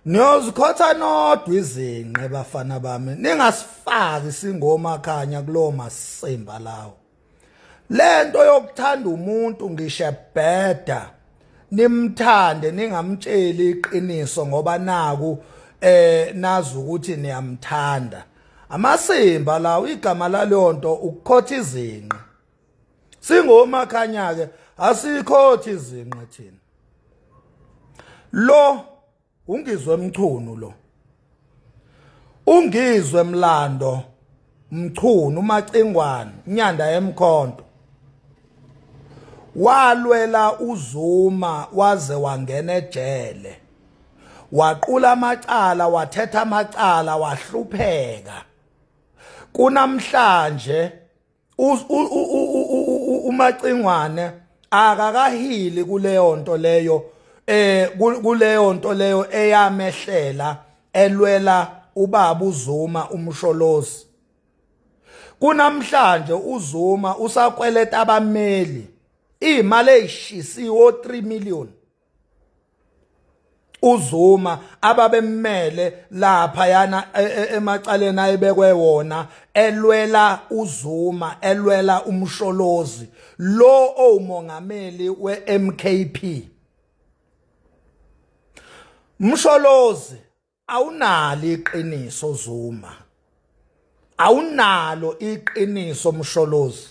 Niyozikhotha nodwa izinqe bafana bami, ningasifaki singoma khanya kulowo masimba lawo. Lento yokuthanda umuntu ngisho ebheda nimthande ningamtsheli iqiniso ngoba naku nazi ukuthi niyamthanda. Amasimba lawo, igama laleyo nto ukukhotha izinqe. Singomakhanya ke asikhothi izinqe thina. Lo uNgizwe Mchunu, lo uNgizwe Mlando Mchunu, uMacingwane, inyanda yemkhonto, walwela uZuma waze wangena ejele, waqula amacala, wathetha amacala, wahlupheka. Kunamhlanje uMacingwane akakahili kuleyo nto leyo, kuleyo nto leyo eyamehlela elwela ubaba uZuma uMsholozi. Kunamhlanje uZuma usakweleta abameli imali eyishisiwe 3 million, uZuma ababemmele lapha yana emacaleni ayebekwe wona elwela uZuma, elwela uMsholozi lo owumongameli weMKP. Msholozi, awunalo iqiniso. Zuma, awunalo iqiniso. Msholozi,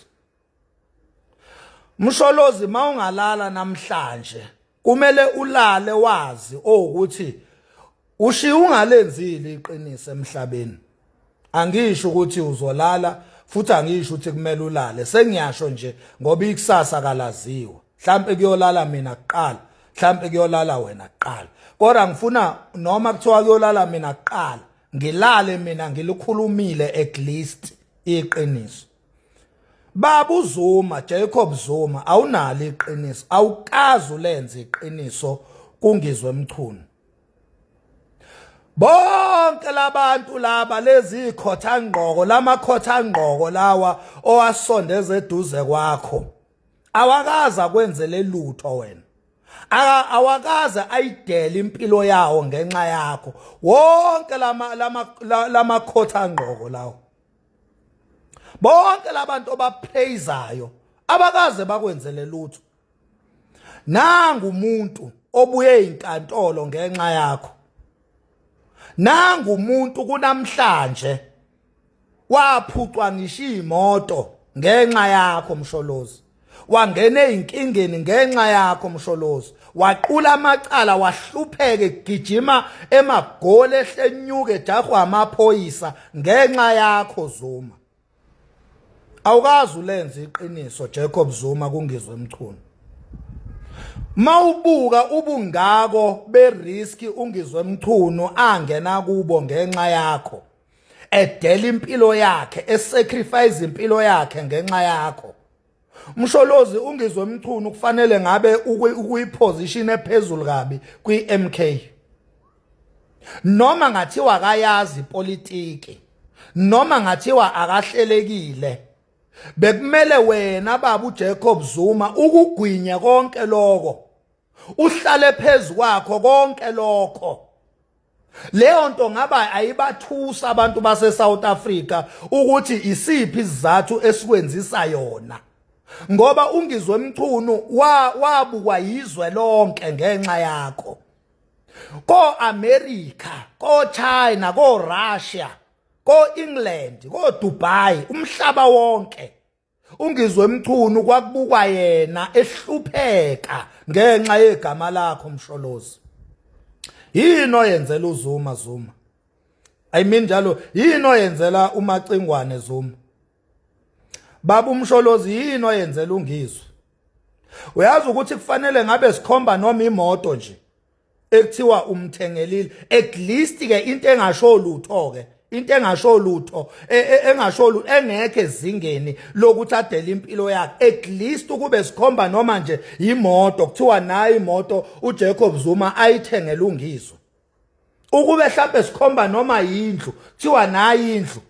Msholozi, mawungalala namhlanje kumele ulale wazi ukuthi ushiya ungalenzile iqiniso emhlabeni. Angisho ukuthi uzolala, futhi angisho ukuthi kumele ulale, sengiyasho nje ngoba ikusasa kalaziwa. Mhlambe kuyolala mina kuqala, mhlambe kuyolala wena kuqala, kodwa ngifuna noma kuthiwa kuyolala mina kuqala, ngilale mina ngilikhulumile at least iqiniso. Baba uZuma, Jacob Zuma, awunalo iqiniso, awukazi ulenze iqiniso kuNgizwe Mchunu. Bonke labantu laba, lezi ikhotha ngqoko, lamakhotha ngqoko lawa owasondeza eduze kwakho, awakaza kwenzele lutho wena, awakaze ayidele impilo yawo ngenxa yakho. Wonke lama lama lamakhotha ngqoko lawo, bonke labantu obapraiseayo, abakaze bakwenzele lutho. Nangu umuntu obuye inkantolo ngenxa yakho, nangu umuntu kunamhlanje waphucwa ngisho imoto ngenxa yakho Msholozi, wangena ezinkingeni ngenxa yakho Msholozi, waqula amacala, wahlupheka egijima emagoli, ehlenyuke, ejahwa amaphoyisa ngenxa yakho Zuma. Awukazi ulenze iqiniso Jacob Zuma kuNgizwe Mchunu. Mawubuka ubungako berisk uNgizwe Mchunu angena kubo ngenxa yakho, edela impilo yakhe, esacrifice impilo yakhe ngenxa yakho Msholozi, uNgizwe Mchunu kufanele ngabe ukuyiposition ephezulu kabi kwi-MK. Noma ngathiwa akayazi ipolitiki, noma ngathiwa akahlelekile, bekumele wena baba uJacob Zuma ukugwinya konke lokho, uhlale phezu kwakho konke lokho. Leyo nto ngaba ayibathusa abantu base South Africa ukuthi isiphi isizathu esikwenzisa yona, ngoba uNgizwe Mchunu wabukwa yizwe lonke ngenxa yakho, ko America, ko China, ko Russia, ko England, ko Dubai, umhlaba wonke. UNgizwe Mchunu kwakubukwa yena ehlupheka ngenxa yegama lakho Msholozi. Yini oyenzela uZuma, Zuma? I mean njalo, yini oyenzela uMacingwane Zuma? Baba uMsholozi, yini oyenzela uNgizwe? Uyazi ukuthi kufanele ngabe sikhomba noma imoto nje ekuthiwa umthengelile at least ke, into engasho lutho ke, into engasho lutho, engasho lutho, engekho ezingeni lokuthi adele impilo yakhe. At least ukube sikhomba noma nje imoto, kuthiwa nayo imoto uJacob Zuma ayithengele uNgizwe. Ukube mhlambe sikhomba noma yindlu, kuthiwa nayo indlu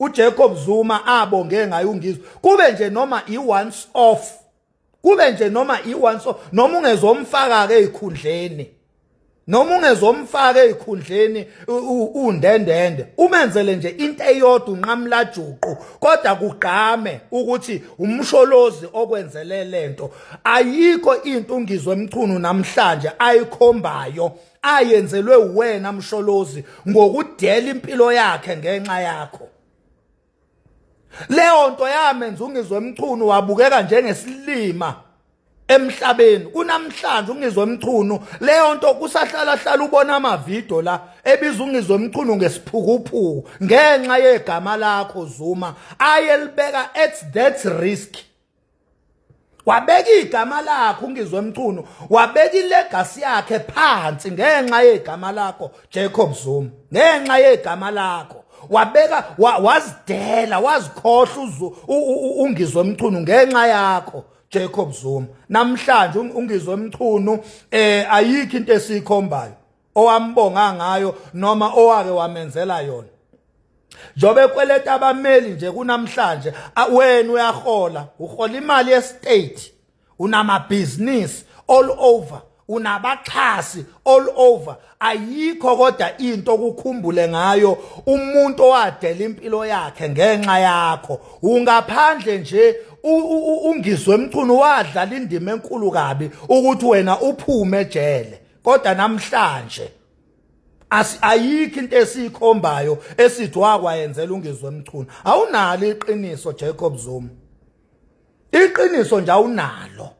uJacob Zuma abonge ngayo uNgizwe. Kube nje noma i-once off, kube nje noma i-once off, noma ungezomfaka ke ezikhundleni. Noma ungezomfaka ezikhundleni undendende, umenzele nje into eyodwa unqamla juqu, kodwa kugqame ukuthi uMsholozi okwenzele lento. Ayikho into uNgizwe Mchunu namhlanje ayikhombayo ayenzelwe uwena Msholozi ngokudela impilo yakhe ngenxa yakho. Leyo nto yamenza uNgizwe Mchunu wabukeka njengesilima emhlabeni. Kunamhlanje uNgizwe Mchunu leyo nto kusahlala hlala ubona amavidiyo la ebiza uNgizwe Mchunu ngesiphukuphuku ngenxa yegama lakho Zuma, ayelibeka at that risk. Wabeka igama lakho uNgizwe Mchunu, wabeka ilegacy yakhe phansi ngenxa yegama lakho Jacob Zuma, ngenxa yegama lakho wabeka, wazidela, wazikhohlwa uNgizwe Mchunu ngenxa yakho Jacob Zuma. Namhlanje uNgizwe Mchunu ayikho into esikhombayo owambonga ngayo noma owake wamenzela yona. Njobe kweleta abameli nje kunamhlanje, wena uyahola, uhola imali yestate, unamabhizinisi all over, unabaxhasi all over, ayikho kodwa into okukhumbule ngayo umuntu owadela impilo yakhe ngenxa yakho. Ungaphandle nje uNgizwe Mchunu wadlala indima enkulu kabi ukuthi wena uphume ejele, kodwa namhlanje ayikho into esiyikhombayo esithi wakwayenzela uNgizwe Mchunu. Awunalo iqiniso Jacob Zuma, iqiniso nje awunalo.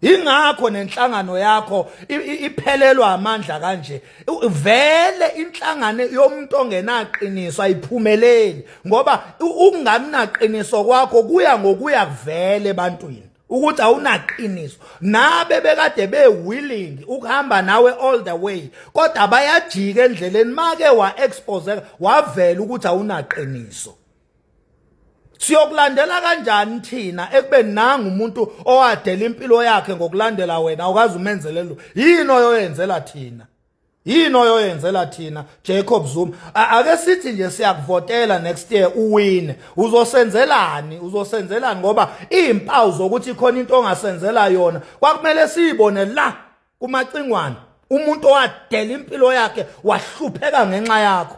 Ingakho nenhlangano yakho iphelelwa amandla kanje. Vele inhlangano yomuntu ongenaqiniso ayiphumeleli, ngoba ukunganaqiniso kwakho kuya ngokuya kuvele ebantwini ukuthi awunaqiniso. Nabe bekade be willing ukuhamba nawe all the way, kodwa bayajika endleleni make wa-exposeka, wavela ukuthi awunaqiniso. Siyokulandela kanjani thina ekubeni nanga umuntu owadela impilo yakhe ngokulandela wena, awukazi umenzele lo? Yini oyoyenzela thina? Yini oyoyenzela thina Jacob Zuma? Ake sithi nje siyakuvotela next year, uwine, uzosenzelani? Uzosenzelani? Ngoba izimpawu zokuthi khona into ongasenzela yona kwakumele siyibone la kumacingwane, umuntu owadela impilo yakhe, wahlupheka ngenxa yakho.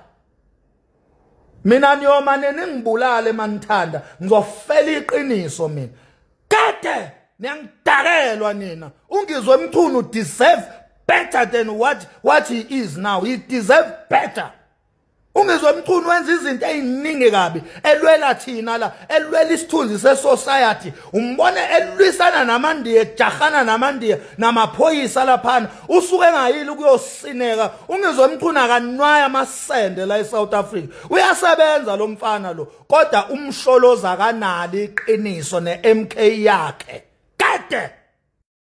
Mina niyomane ningibulale manithanda, ngizofela iqiniso mina. Kade niyangidakelwa nina. UNgizwe Mchunu deserve better than what he is now. He deserve better. UNgizwe Mchunu wenza izinto eziningi kabi, elwela thina la, elwela isithunzi sesociety. Umbone elwisana namandiya, ejahana namandiya namaphoyisa laphana, usuke engayile ukuyosineka. UNgizwe Mchunu akanwaya amasende la eSouth Africa, uyasebenza lo mfana lo, kodwa uMsholozi akanalo iqiniso neMK yakhe kade.